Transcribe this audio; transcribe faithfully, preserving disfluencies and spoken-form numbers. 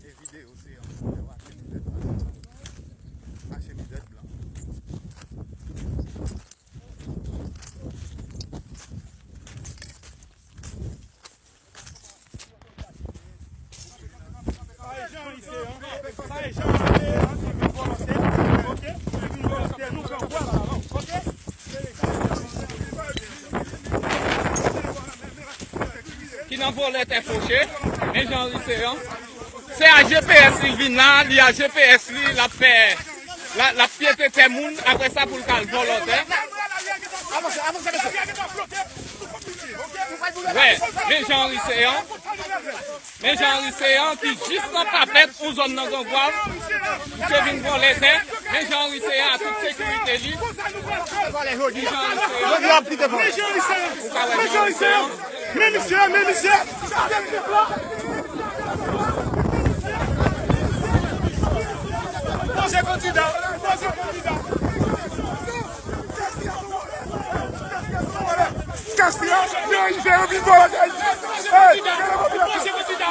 E videyo se yon videyo a chemizèt blan. A chemizèt blan. Ki nan vòlè tè foche, men jan Riseyan. Se a G P S li vin la, li a G P S li, l ap fè, l a- l ap pyete tè moun, apre sa pou l ka al vòlò tè. Wè, men jan Riseyan, men jan Riseyan ki jis nan papèt ou zòn nan Gran Gwav, misye vin vòlè tè, men jan Riseyan a tout sekirite li, men jan Riseyan, ou ka wè jan Riseyan. Men misye, men misye. Poze kandida, poze kandida. Kastri, yo, yo, yo, yo, yo, poze kandida. Poze kandida.